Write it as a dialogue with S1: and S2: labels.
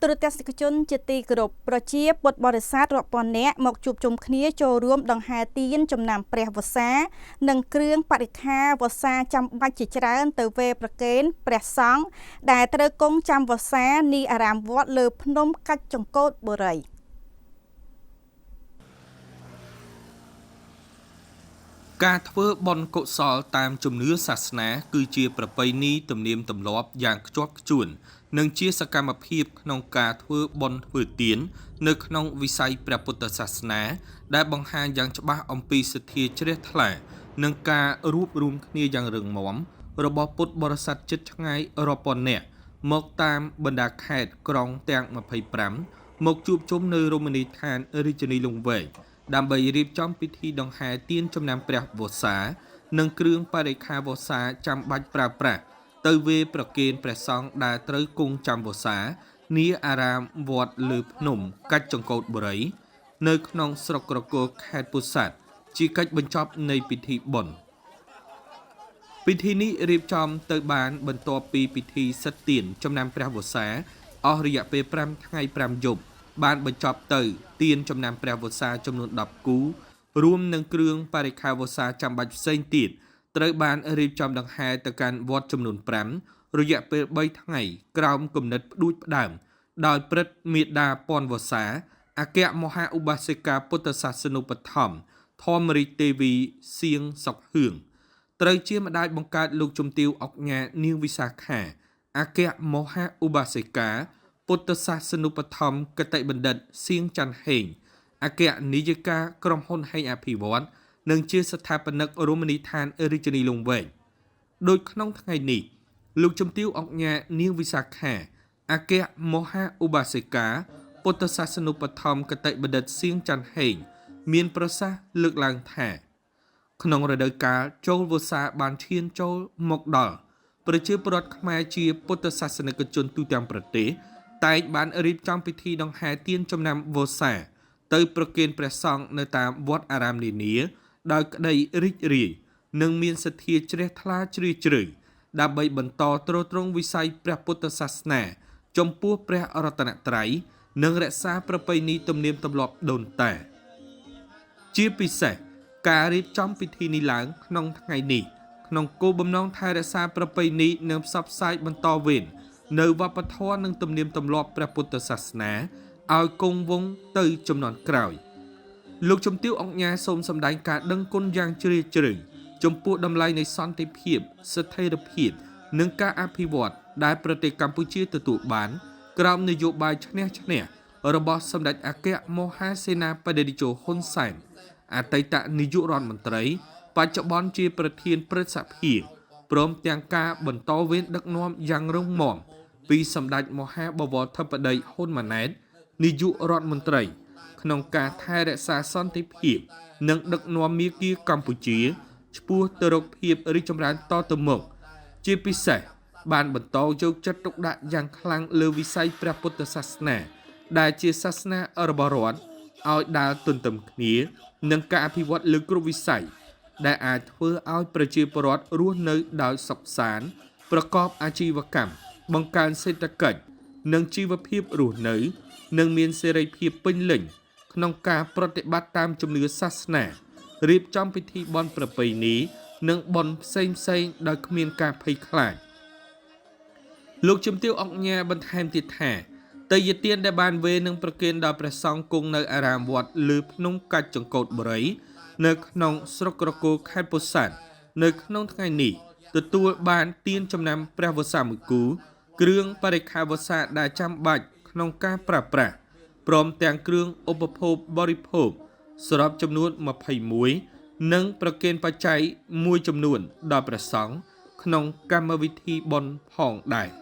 S1: ទូរទស្សនិកជនជាទីគោរពប្រជាពុទ្ធបរិស័ទរាប់ពាន់នាក់មកជួបជុំគ្នាចូលរួមដង្ហែទៀនចំណាំព្រះវស្សានិងគ្រឿងបរិក្ខារវស្សាចាំបាច់ជាច្រើនទៅវេប្រគេនព្រះសង្ឃដែលត្រូវគង់ចាំវស្សានាអារាមវត្តលើភ្នំកាច់ចង្កូតបុរី។
S2: ការធ្វើបុណ្យកុសលតាមជំនឿសាសនាគឺជាប្រពៃណីទំនៀមទម្លាប់យ៉ាងខ្ជាប់ខ្ជួននិងជាសកម្មភាពក្នុងការធ្វើបុណ្យធ្វើទាននៅក្នុងវិស័យព្រះពុទ្ធសាសនាដែលបង្ហាញយ៉ាងច្បាស់អំពីសទ្ធាជ្រះថ្លានិងការរួបរួមគ្នាយ៉ាងរឹងមាំរបស់ពុទ្ធបរិស័ទជិតឆ្ងាយរាប់ពាន់នាក់មកតាមបណ្ដាខេត្តក្រុងទាំង25មកជួបជុំនៅរមណីយដ្ឋានរាជធានីលង្វែកដើម្បីរៀបចំពិធីដង្ហែទៀនចំណាំព្រះវស្សានិងគ្រឿងបរិក្ខារវស្សាចាំបាច់ប្រើប្រាស់ទៅវេប្រគេនព្រះសង្ឃដែលត្រូវគង់ចាំវស្សានាអារាមវត្តលើភ្នំកាច់ចង្កូតបុរីនៅក្នុងស្រុកក្រគរខេត្តពោធិ៍សាត់ជាកិច្ចបញ្ចប់នៃពិធីបុណ្យពិធីនេះរៀបចំទៅបានបន្ទាប់ពីពិធីសិតទៀនចំណាំព្រះវស្សាអស់រយៈពេល5ថ្ងៃ5យប់បានបញ្ចប់ទៅទៀនចំណាំព្រះវស្សាចំនួន10គូរួមនឹងគ្រឿងបរិក្ខារវស្សាចាំបាច់ផ្សេងទៀតត្រូវបានរៀបចំដង្ហែទៅកាន់វត្តចំនួន5រយៈពេល3ថ្ងៃក្រោមគំនិតផ្ដួចផ្ដើមដោយព្រឹទ្ធមេដាពន់វស្សាអគ្គមហាឧបាសិកាពុទ្ធសាសនុបត្ថម្ភធម្មរាជទេវីសៀងសុកហឿងត្រូវជាម្ដាយបង្កើតលោកជំទាវអុកញ៉ានាងវិសាខាអគ្គមហាឧបាសិកាពុទ្ធសាសនុបត្ថម្ភគតិបណ្ឌិតសៀងច័ន្ទហេងអគ្គនាយិកាក្រុមហ៊ុនហេងអភិវឌ្ឍនិងជាស្ថាបនិករមណីយដ្ឋានរាជធានីលង្វែកដោយក្នុងថ្ងៃនេះលោកជំទាវអុកញ៉ានាងវិសាខាអគ្គមហាឧបាសិកាពុទ្ធសាសនុបត្ថម្ភគតិបណ្ឌិតសៀងច័ន្ទហេងមានប្រសាសន៍លើកឡើងថាក្នុងរដូវកាលចូលវស្សាបានឈានចូលមកដល់ប្រជាពលរដ្ឋខ្មែរជាពុទ្ធសាសនិកជនទូទាំងប្រទេសតែងបានរៀបចំពិធីដង្ហែទៀនចំណាំវស្សាទៅប្រគេនព្រះសង្ឃនៅតាមវត្តអារាមនានាដោយក្តីរីករាយនិងមានសទ្ធាជ្រះថ្លាជ្រាលជ្រៅដើម្បីបន្តទ្រទ្រង់វិស័យព្រះពុទ្ធសាសនាចំពោះព្រះរតនត្រ័យនិងរក្សាប្រពៃណីទំនៀមទម្លាប់ដូនតាជាពិសេសការរៀបចំពិធីនេះឡើងក្នុងថ្ងៃនេះក្នុងគោលបំណងថែរក្សាប្រពៃណីនិងផ្សព្វផ្សាយបន្តវេននៅវប្បធម៌និងទំនៀមទម្លាប់ព្រះពុទ្ធសាសនាឲ្យគង់វង្សទៅជំនាន់ក្រោយលោកជំទាវអុកញ៉ាសូមសម្ដែងការដឹងគុណយ៉ាងជ្រាលជ្រៅចំពោះតម្លៃនៃសន្តិភាពស្ថិរភាពនិងការអភិវឌ្ឍដែលប្រទេសកម្ពុជាទទួលបានក្រោមនយោបាយឈ្នះឈ្នះរបស់សម្ដេចអគ្គមហាសេនាបតីតេជោហ៊ុនសែនអតីតនាយករដ្ឋមន្ត្រីបច្ចុប្បន្នជាប្រធានព្រឹទ្ធសភាព្រមទាំងការបន្តវេនដឹកនាំយ៉ាងរឹងមាំពីសម្ដេចមហាបវរធិបតីហ៊ុនម៉ាណែតនាយករដ្ឋមន្ត្រីក្នុងការថែរក្សាសន្តិភាពនិងដឹកនាំមាគ៌ាកម្ពុជាឆ្ពោះទៅរកភាពរីកចម្រើនតទៅមុខជាពិសេសបានបន្តយកចិត្តទុកដាក់យ៉ាងខ្លាំងលើវិស័យព្រះពុទ្ធសាសនាដែលជាសាសនារបស់រដ្ឋឲ្យដើរទន្ទឹមគ្នានឹងការអភិវឌ្ឍលើគ្រប់វិស័យដែលអាចធ្វើឲ្យប្រជាពលរដ្ឋរស់នៅដោយសុខសាន្តប្រកបអាជីវកម្មបង្កើនសេដ្ឋកិច្ចនិងជីវភាពរស់នៅនិងមានសេរីភាពពេញលេញក្នុងការប្រតិបត្តិតាមជំនឿសាសនារៀបចំពិធីបុណ្យប្រពៃណីនិងបុណ្យផ្សេងៗដោយគ្មានការភ័យខ្លាចលោកជំទាវអុកញ៉ាបន្ថែមទៀតថាទេយ្យទានដែលបានវេនឹងប្រគេនដល់ព្រះសង្ឃគង់នៅអារាមវត្តលើភ្នំកាច់ចង្កូតបុរីនៅក្នុងស្រុកក្រគរខេត្តពោធិ៍សាត់នៅក្នុងថ្ងៃនេះទទួលបានទៀនចំណាំព្រះវស្សាមួយគូគ្រឿងបរិក្ខារវស្សាដែលចាំបាច់ក្នុងការប្រើប្រាស់ព្រមទាំងគ្រឿងឧបភោគបរិភោគសរុបចំនួន21និងប្រគេនបច្ច័យមួយចំនួនដល់ព្រះសង្ឃក្នុងកម្មវិធីបុណ្យផងដែរ។